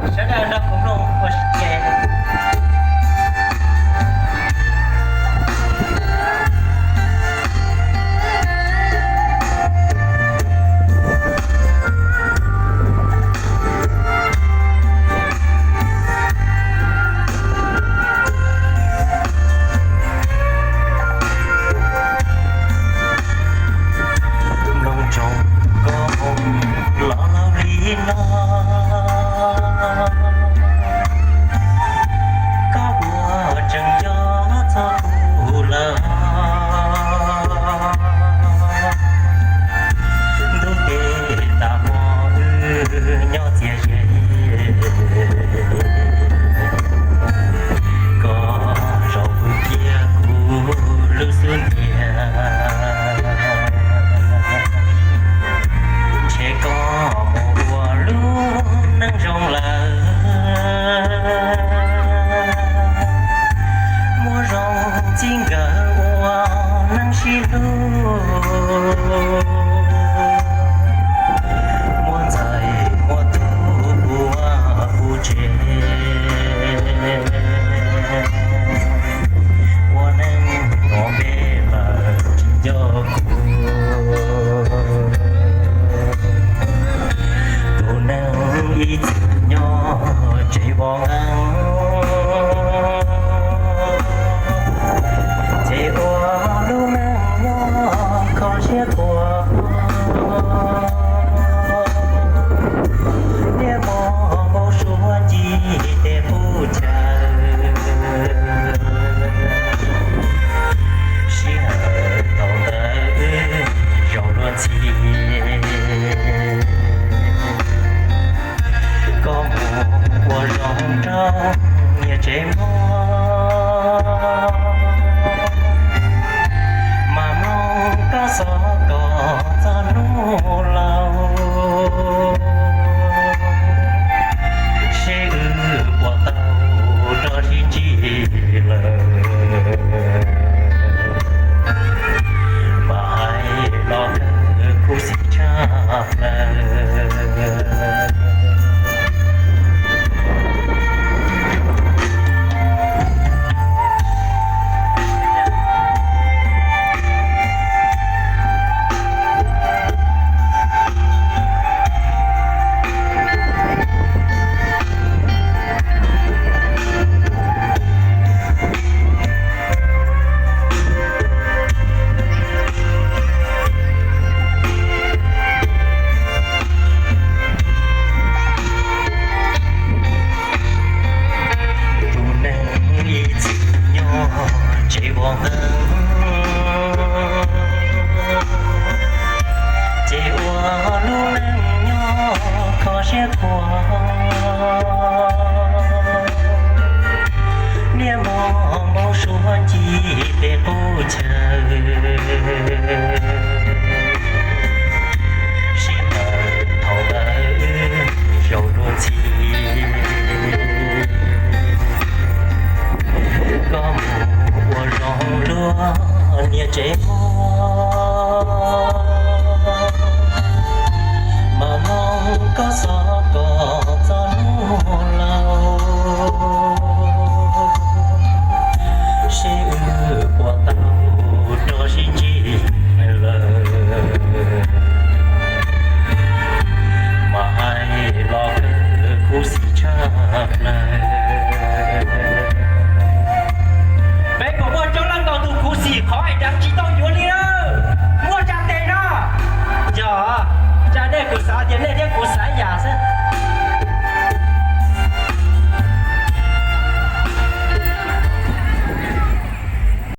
Sawv daws nrog kuv mloog ua si. Mloog tsoom koob hmoov los laus li no, koj puas tseem nco txog kuv lawm? Ntuj tes tas hmo wb nyob txias ze, koj zaum pw cia kuv lub xub ntiag. Ntshe koj mus ua lub neej zoo lawm, muaj zoo txij nkawm ua neej sib hlub, muaj ntxhais muaj tub puv vaj puv tsev, ua neej ua npe lawm tsis nco kuv. Tus neeg ib txwm nyob tsev vov nqeeb, ces ua lub neej nyob kho siab khuav. Niaj hmo npau suav ncig tej qub chaw, sij hawm thaum ntawd wb zaum luag ntxhi. Koj mus ua zoo rau niam tsev mog, mas mloog koj xov kom txog hnub laus, seb wb puas tau rov sib ntsib lawm. Mas hais los kawg khuv xim tshaj plaws. Tus neeg ib txwm nyob tsev vov nqeeb, ces ua lub neej nyob kho siab khuav. Niaj hmo npau suav ncig tej qub chaw, sij hawm thaum ntawd wb zaum luag ntxhi. Koj mus ua zoo luag niam tsev mog, mas mloog koj xov kom